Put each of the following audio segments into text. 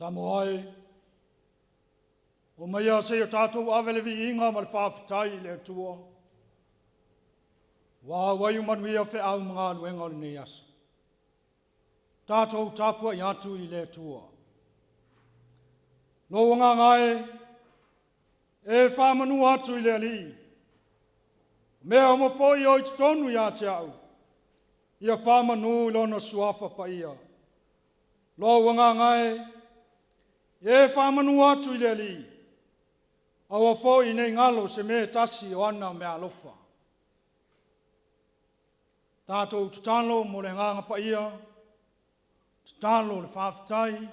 Samoa e, omaia seia tatou ave le viiga ma le faafetai i le Atua, ua auai u manuia feau ma galuega o lenei aso. Tatou tapuai atu i le Atua. Lou agaga e, e faamanu atu i le Alii, o mea uma foi o i totonu ia te au, ia faamanu i Lona Suafa Paia. Lou agaga e, e faamanu atu i le Alii, aua foi ne i galo se mea e tasi o ana meaalofa. Tatou tatalo mo le Agaga Paia, tatalo le faafetai,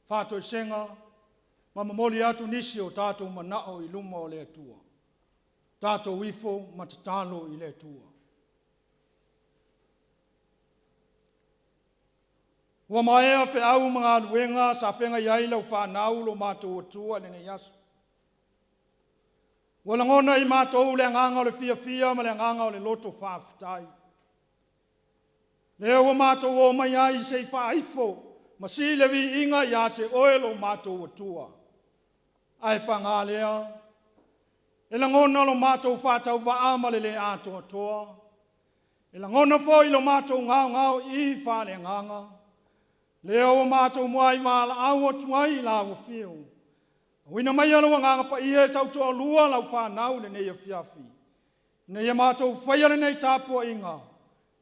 faatoesega, ma momoli atu nisi o tatou manao i luma o le Atua. Tatou ifo ma tatalo i le Atua. Ua maea feau ma galuega sa feagai ai lau fanau lo matou Atua i lenei aso. Ua lagona i matou le agaga o le fiafia ma le agaga o le loto faafetai. Lea ua matou o mai ai se i faaifo ma sii le viiga ia te oe lo matou Atua. Ae paga lea, e lagona lo matou faatauvaa ma le le atoatoa. E lagona foi lo matou gaogaoii faaleagaga. Lea ua matou muai valaau atu ai i lau afio. Auina maia lou Agaga Paia e tautoalua lau fanau i lenei afiafi, ina ia matou faia lenei tapuaiga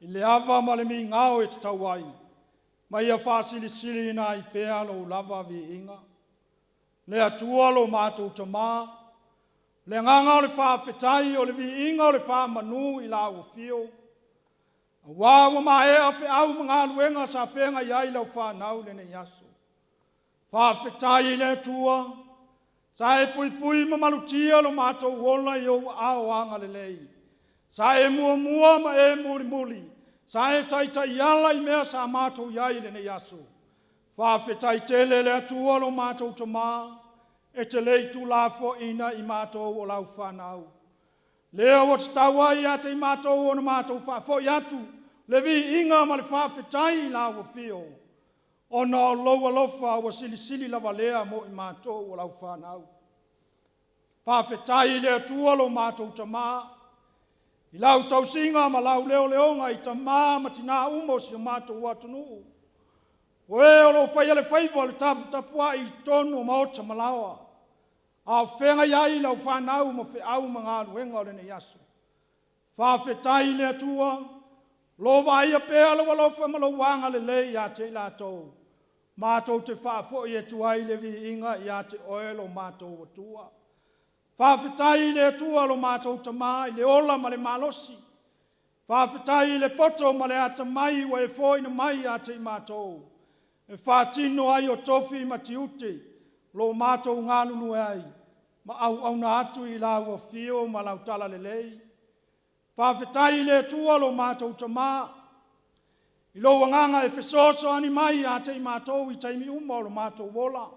i le ava ma le migao e tatau ai, ma ia faasilisiliina ai pea lou lava viiga. Le Atua lo matou Tama, le agaga o le faafetai, o le viiga o le faamanu i lau afio, aua ua maea feau ma galuega sa feagai ai lau fanau i lenei aso. Faafetai i le Atua, sa e puipui ma malutia lo matou ola i ou aao agalelei. Sa e muamua ma e mulimuli, sa e taitaiala i mea sa matou i ai i lenei aso. Faafetai tele le Atua lo matou Tama, e te le i tuulafoaiina i matou o lau fanau. Lea ua tatau ai ia te i matou ona matou faafoi atu le viiga ma le faafetai i lau afio, ona o lou alofa ua silisili lava lea mo i matou o lau fanau. Faafetai i le Atua lo matou Tama, i lau tausiga ma lau leoleoga i tama ma tinā uma o si o matou atunuu, o e o lo o faia le faiva o le taputapuai i totonu o maota ma laoa, a o feagai ai lau fanau ma feau ma galuega o lenei aso. Faafetai i le Atua, lo vaaia pea lou alofa ma lou agalelei ia te i latou, matou te faafoi atu ai le viiga ia te oe lo matou Atua. Faafetai i le Atua lo matou Tama i le ola ma le malosi. Faafetai i le poto ma le atamai ua e foaina mai ia te i matou, e faatino ai o tofi ma tiute lo matou galulue ai, ma auauna atu i lau afio ma lau talalelei. Faafetai i le Atua lo matou Tama, i lou agaga e fesoasoani mai ia te i matou i taimi uma o lo matou ola,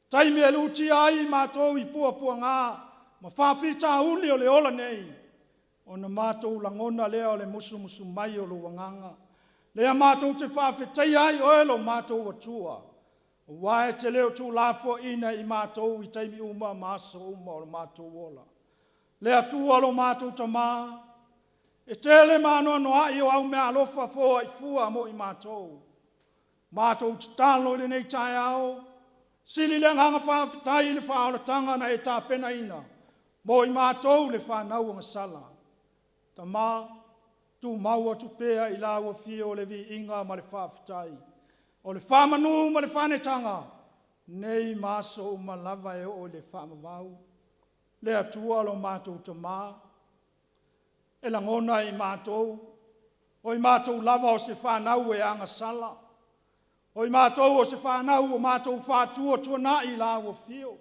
taimi e lutia ai i matou i puapuaga ma faafitauli o le ola nei, ona matou lagona lea o le musumusu mai o lou agaga, lea matou te faafetaia ai oe lo matou Atua, aua e te le o tuulafoaiina i matou i taimi uma ma aso uma o lo matou ola. Le Atua lo matou Tama, e tele ma anoanoai o au meaalofa foaifua mo i matou. Matou tatalo i lenei taeao, sili le agaga faafetai i le faaolataga na e tapenaina mo i matou le fanau agasala. Tama, tumau atu pea i lau afio o le viiga ma le faafetai, o le faamanu ma le faanetaga, nei ma aso uma lava e oo i le faavavau. Le Atua lo matou Tama, e lagona e i matou, o i matou lava o se fanau e agasala, o i matou o se fanau ua matou faatuatuanai i lau afio,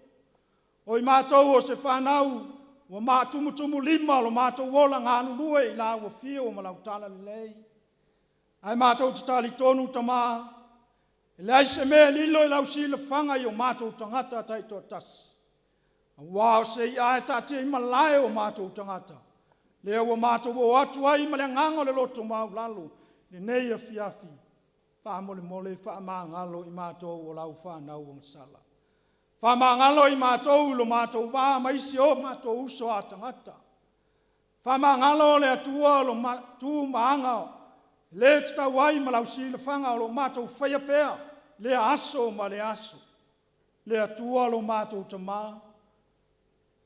o i matou o se fanau ua maatumutumulima lo matou ola galulue i lau afio ma lau talalelei. Ae matou te talitonu, Tama, e leai se mea e lilo i lau silafaga i o matou tagata taitoatasi, aua o se i'a e taatia i malae o matou tagata, lea ua matou o atu ai ma le agaga o le loto maualalo lenei afiafi. Faamolemole faamagalo i matou o lau fanau ogasala. Faamagalo i matou i lo matou va ma isi o matou uso a tagata. Faamagalo le Atua lo tu ma aga le tatau ai ma lau silafaga o lo o matou faia pea lea aso ma lea aso. Le Atua lo matou Tama,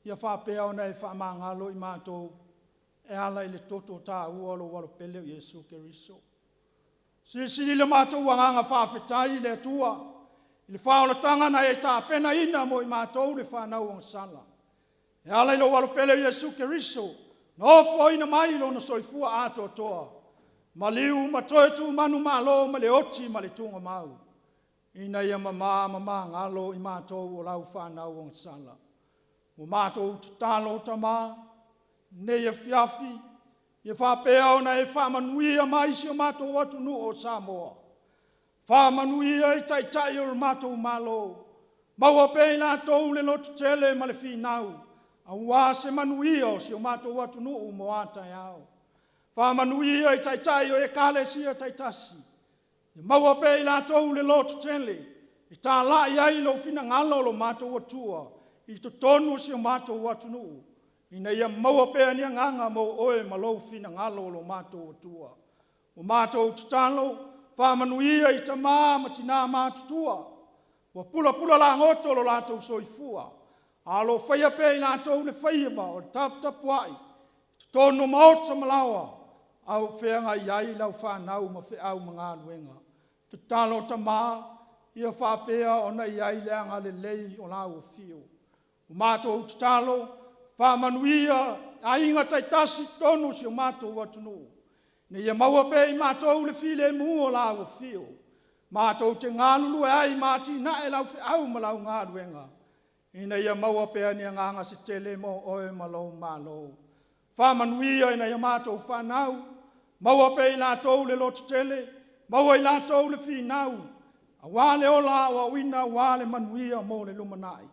ia faapea ona e faamagalo i matou e ala i le toto taua o lou Alo pele o Iesu Keriso. Silisili le matou agaga faafetai i le Atua i le faaolataga na e tapenaina mo i matou le fanau ogasala, e ala i lou Alo pele o Iesu Keriso, na ofoina mai Lona soifua atoatoa, maliu ma toe tu manumalo mai le oti ma le tuugamau, ina ia mama ma magalo i matou o lau fanau ogasala. Ua matou tatalo, Tama, i lenei afiafi, ia faapea ona e faamanuia mai si o matou atunuu o Samoa. Faamanuia i Taitai o le matou Malo, maua pea e i latou le lototele ma le finau aua se manuia o si o matou atunuu mo a taeao. Faamanuia i Taitai o Ekalesia taitasi, ia maua pea e i latou le lototele e talai ai lou finagalo lo matou Atua i totonu o si o matou atunuu, ina ia maua pea ni agaga mo Oe ma lou finagalo lo matou Atua. Ua matou tatalo, faamanuia i tama ma tina matutua ua pulapula lagoto lo latou soifua, a o lo o faia pea e i latou le faiva o le taputapuai i totonu o maota ma laoa a o feagai ai lau fanau ma feau ma galuega. Tatalo Tama, ia faapea ona i ai le agalelei o lau Afio. Ua matou tatalo, faamanuia aiga taitasi i totonu o si o matou atunuu, ina ia maua pea e i matou le filemu o lau Afio, matou te galulue ai ma atinae lau feau ma lau galuega, ina ia maua pea ni agaga se tele mo Oe ma lou Malo. Faamanuia i nai a matou fanau, maua pea e i latou le lototele, maua e i latou le finau, aua le ola aoaoina aua le manuia mo le lumanai.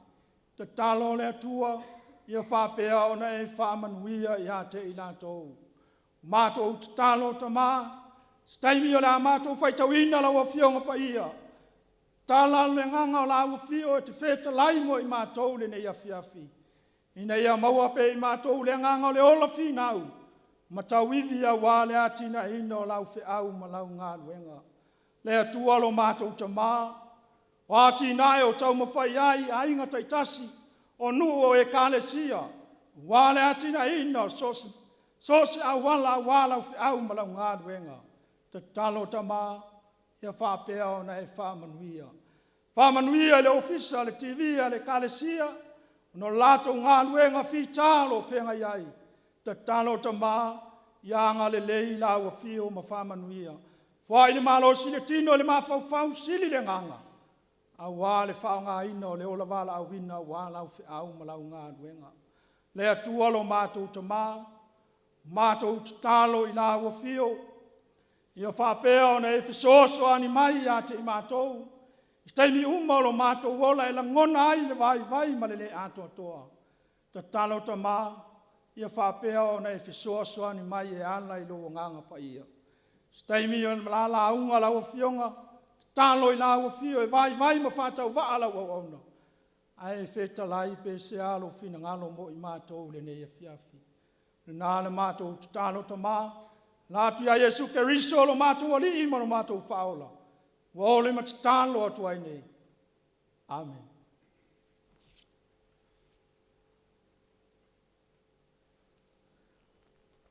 Tatalo le Atua, ia faapea ona e faamanuia ia te i latou. Matou tatalo Tama, se taimi o le a matou faitauina lau Afioga Paia, tala le agaga o lau Afio e te fetalai mo i matou i lenei afiafi, ina ia maua pea e i matou le agaga o le ola finau ma tauivi aua le atinaeina o lau feau ma lau galuega. Le Atua lo matou Tama, o atinae o taumafai ai aiga taitasi, o nuu o Ekalesia, aua le atinaeina o so o se auala aua lau feau ma lau galuega. Tatalo Tama, ia faapea ona e faamanuia. Faamanuia i le Ofisa o le TV a le Ekalesia ona o le latou galuega fita o lo o feagai ai. Tatalo Tama, ia agalelei i lau Afio ma faamanuia. Foai le malosi i le tino i le mafaufau, sili le agaga aua le faaaogaina o le ola valaauina aua lau feau ma lau galuega. Le Atua lo matou Tama, matou tatalo i lau Afio, ia faapea ona e fesoasoani mai ia te i matou i taimi uma o lo matou ola e lagona ai le vaivai ma le le atoatoa. Tatalo Tama, ia faapea ona e fesoasoani mai e ala i lou Agaga Paia. Se taimi o la lauga a lau Afioga, tatalo i lau Afio e vaivai ma faatauvaa lau auauna, ae fetalai pe sea lou finagalo mo i matou i lenei afiafi. O lena le matou tatalo Tama, ala atu ia Iesu Keriso lo matou Alii ma lo matou Faaola, ua ole ma tatalo atu ai nei. Amene.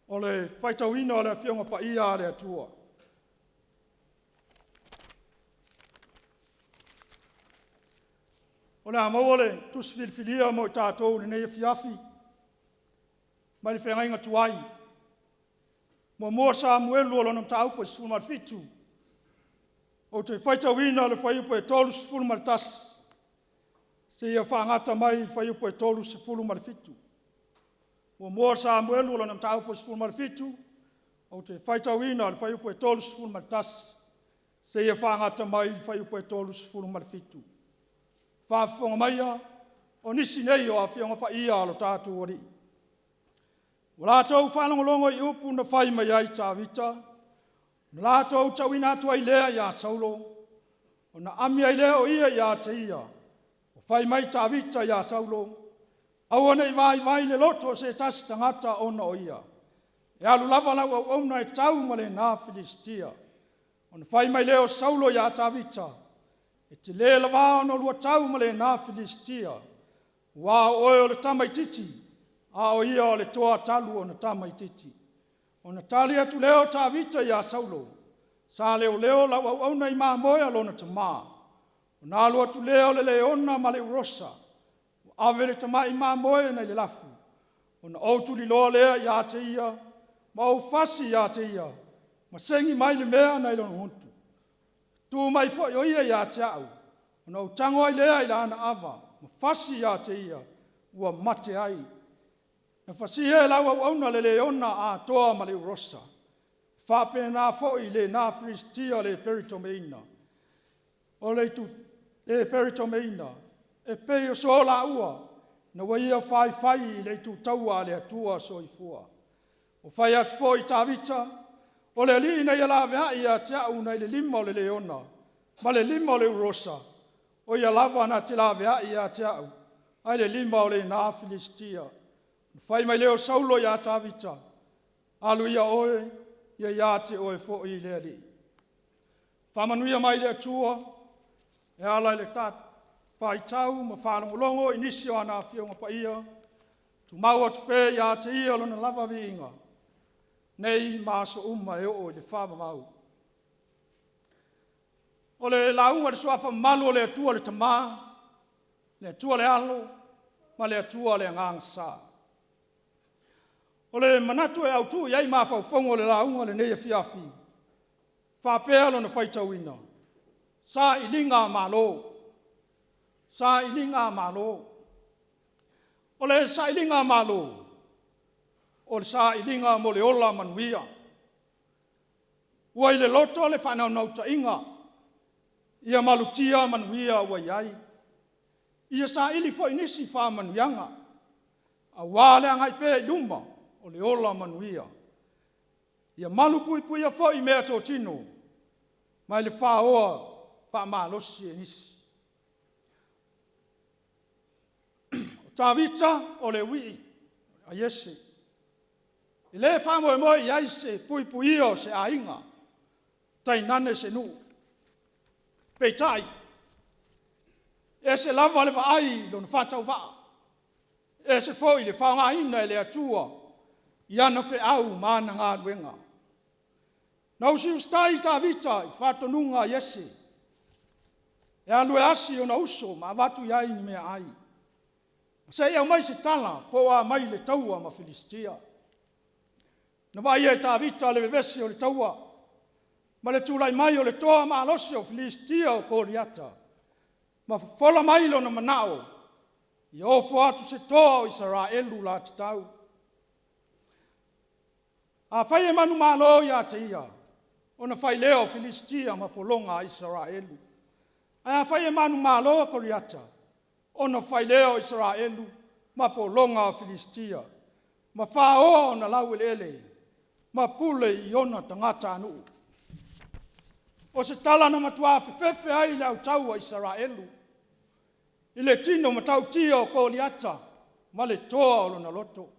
O le faitauina o le Afioga Paia a le Atua. O le a maua le tusi filifilia mo i tatou i lenei afiafi mai le feagaiga tuai. 1 Samuelu o lona mataupu e 17, ou te faitauina le fuaiupu e 31 seia faagata mai i le fuaiupu e 37. 1 Samuelu lona mataupu e 17, ou te faitauina le fuaiupu e 31 seia fagata mai i le fuaiupu e 37. Faafofoga maia, o nisi nei o Afioga Paia a lo tatou Alii. Ua latou faalogologo i upu na fai mai ai Tavita, Ona latou tauina atu ai lea ia Saulo, ona ami ai lea o ia ia te ia. Ua fai mai Tavita ia Saulo, “Aua ne i vaivai le loto o se tasi tagata ona o ia. E alu lava lau auauna e tau ma lena Filisitia.” Ona fai mai lea o Saulo ia Tavita, “E te le lava ona olua tau ma lena Filisitia, aua o oe o le tamaitiiti, a o ia o le toa talu ona tamaitiiti.” Ona tali atu lea o Tavita ia Saulo, “Sa leoleo lau auauna i mamoe a lona tama, ona alu atu lea o le leona ma le urosa, ua ave le tamai mamoe nai le lafu, ona ou tuliloa lea ia te ia ma ou fasi ia te ia ma segi mai le mea nai lona gutu. Tu mai foi o ia ia te au, ona ou tago ai lea i lana ava ma fasi ia te ia, ua mate ai. Na fasia e lau auauna le leona atoa ma le urosa. E faapena foi i lena Filisitia le peritomeina, o le le peritomeina, e pei o so laua ina ua ia faifai i le itutaua a le Atua Soifua.” Ua fai atu foi Tavita, “O le Alii na ia laveai ia te au nai le lima o le leona ma le lima o le urosa, o Ia lava na te laveai ia te au mai le lima o lena Filisitia.” Ona fai mai lea o Saulo ia Tavita, “Alu ia oe, ia ia te oe foi le Alii.” Faamanuia mai le Atua e ala i le tatou faitau ma faalogologo i nisi o ana Afioga Paia, tumau atu pea ia te Ia Lona lava viiga nei ma aso uma e oo i le faavavau. O le lauga i le Suafa mamalu o le Atua le Tama, le Atua le Alo ma le Atua le Agaga Sa. O le manatu e autuu i ai mafaufauga o le lauga i lenei afiafi, e faapea lona faitauina, Sailiga Malo, sailiga Malo. O le sailiga malo, o le sailiga mo le ola manuia. Ua i le loto le faanaunautaiga ia malutia manuia ua i ai. Ia saili foi nisi faamanuiaga aua le agai pea i luma o le ola manuia. Ia malupuipuia foi meatotino mai le faoa faamalosi e nisi. O Tavita o le uii a Iese, e le faamoemoe i ai se puipuia o se aiga, tainane se nuu. Peitai, e ese lava le vaai i lona faatauvaa, ese foi le faaaogaina e le Atua i ana feau ma ana galuega. Na usiusitai Tavita i faatonuga a Iese e alu e asi ona uso ma avatu i ai ni meaai, se i aumai se tala po o a mai le taua ma Filisitia. Na vaaia e Tavita le vevesi o le taua ma le tulai mai o le toa malosi o Filisitia o Koliata, ma fofola mai lona manao, ia ofo atu se toa o Isaraelu o la tatau. Afai e manumalo ia te ia, ona fai lea o Filisitia ma pologa a Isaraelu. Ae afai e manumalo Koliata, ona fai lea o Isaraelu ma pologa a Filisitia, ma faoa ona laueleele ma pule i ona tagatanuu. O se tala na matua fefefe ai le autao a Isaraelu i le tino matautia o Koliata ma le toa o lona loto.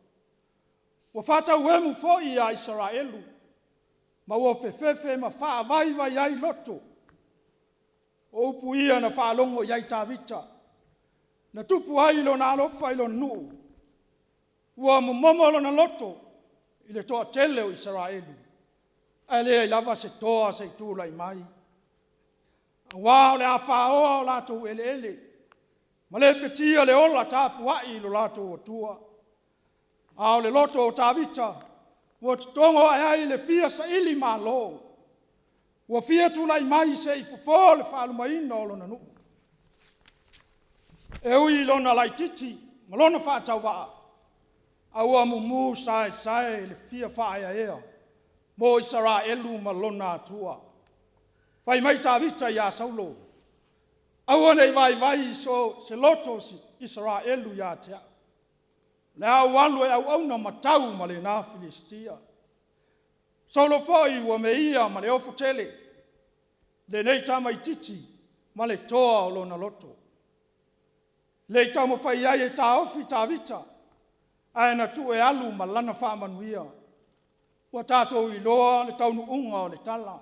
Ua faatauemu foi ia Isaraelu ma ua fefefe ma faavaivai ai loto. O upu ia na faalogo i ai Tavita, na tupu ai lona alofa i lona nuu, ua momomo lona loto i le toatele o Isaraelu, ae leai lava se toa se i tulai mai, aua o le a faoa o latou eleele ma lepetia le ola tapuai i lo latou Atua. A o le loto o Tavita ua totogo ae ai le fia saili malo, ua fia tulai mai se i fofo le faalumaina o lona nuu. E ui i lona laitiiti ma lona faatauvaa, a ua mumu saesae le fia faaeaea mo Isaraelu ma lona Atua. Fai mai Tavita ia Saulo, “Aua ne i vaivai se loto o Isaraelu ia te au. O le a ou alu e auauna ma tau ma lena Filisitia.” Saulo foi ua meia ma le ofo tele lenei tamaitiiti ma le toa o lona loto. E le i taumafai ai e taofi Tavita, ae na tuu e alu ma lana faamanuia. Ua tatou iloa le taunuuga o le tala.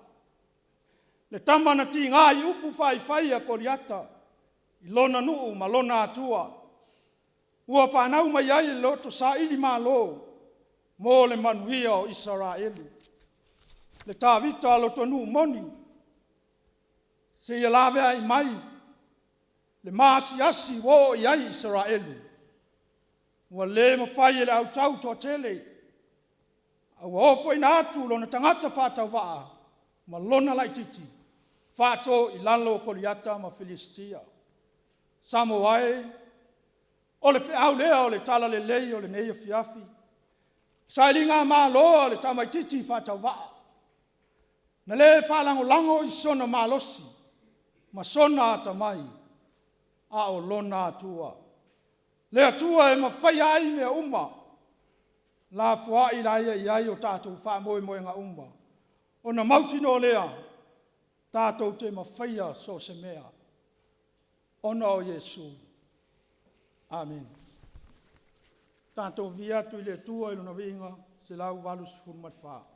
Le tama na tiga i upu faifai a Koliata i lona nuu ma lona Atua, ua fanau mai ai le loto sailimalo mo le manuia o Isaraelu. Le Tavita lotonuu moni seia laveai mai le maasiasi ua oo i ai Isaraelu, ua le mafai e le au tau toatele, a ua ofoina atu lona tagata faatauvaa ma lona laitiiti faato i lalo Koliata ma Filisitia. Samoa e, o le feau lea o le talalelei o lenei afiafi, sailigamalo a le tamaitiiti faatauvaa, na le faalagolago i sona malosi ma sona atamai, a o lona Atua, le Atua e mafaia ai mea uma. Lafoai laia i ai o tatou faamoemoega uma, ona mautinoa lea tatou te mafaia so o se mea ona o Iesu. Amene. Tatou viia atu i le Atua i Lona viiga. 184.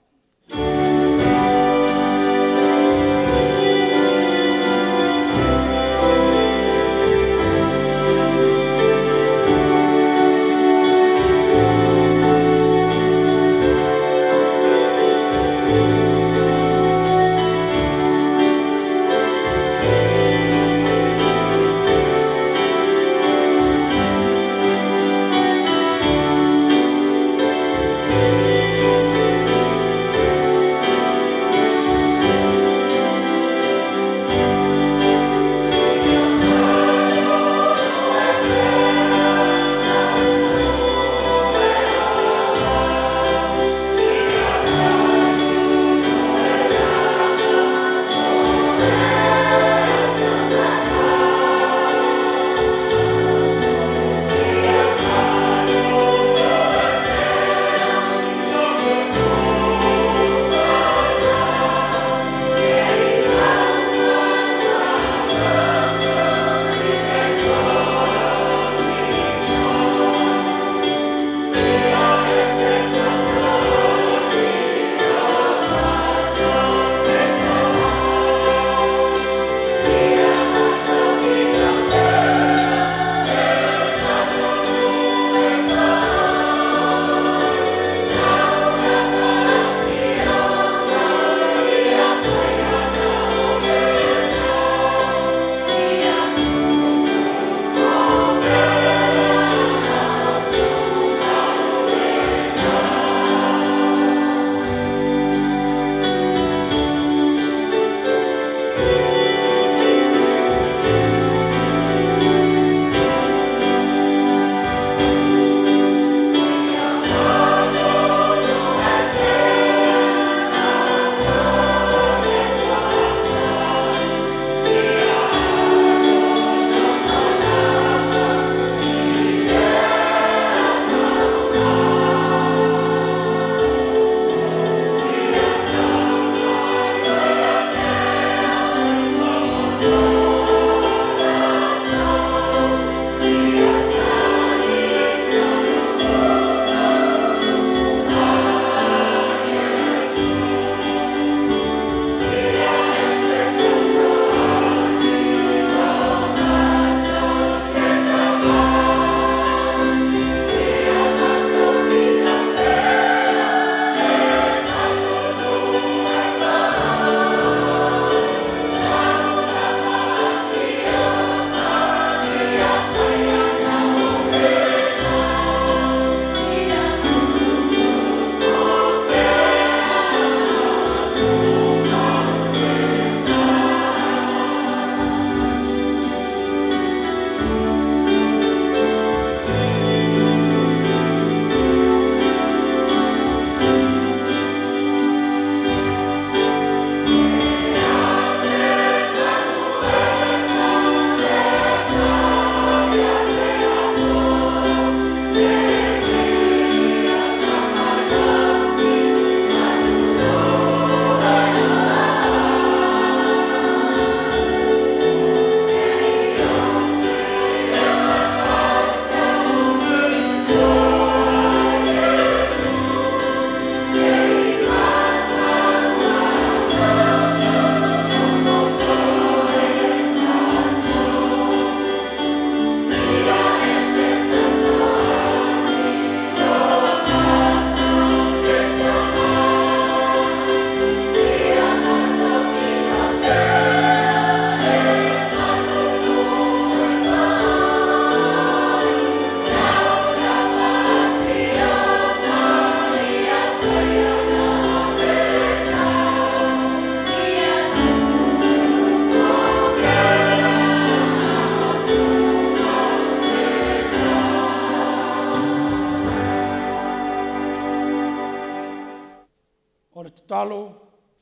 Tatalo,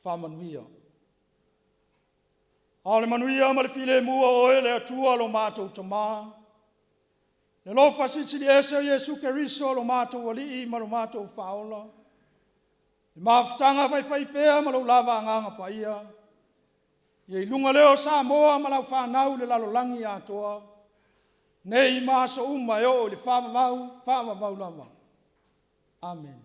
faamanuia. A o le manuia ma le filemu o Oe le Atua lo matou Tama, le alofa Silisili Ese o Iesu Keriso lo matou Alii ma lo matou Faaola, le mafutaga faifaipea ma lou lava Agaga Paia, ia i luga lea o Samoa ma lau fanau i le lalolagi atoa, nei ma aso uma e oo i le faavavau, faavavau lava. Amene.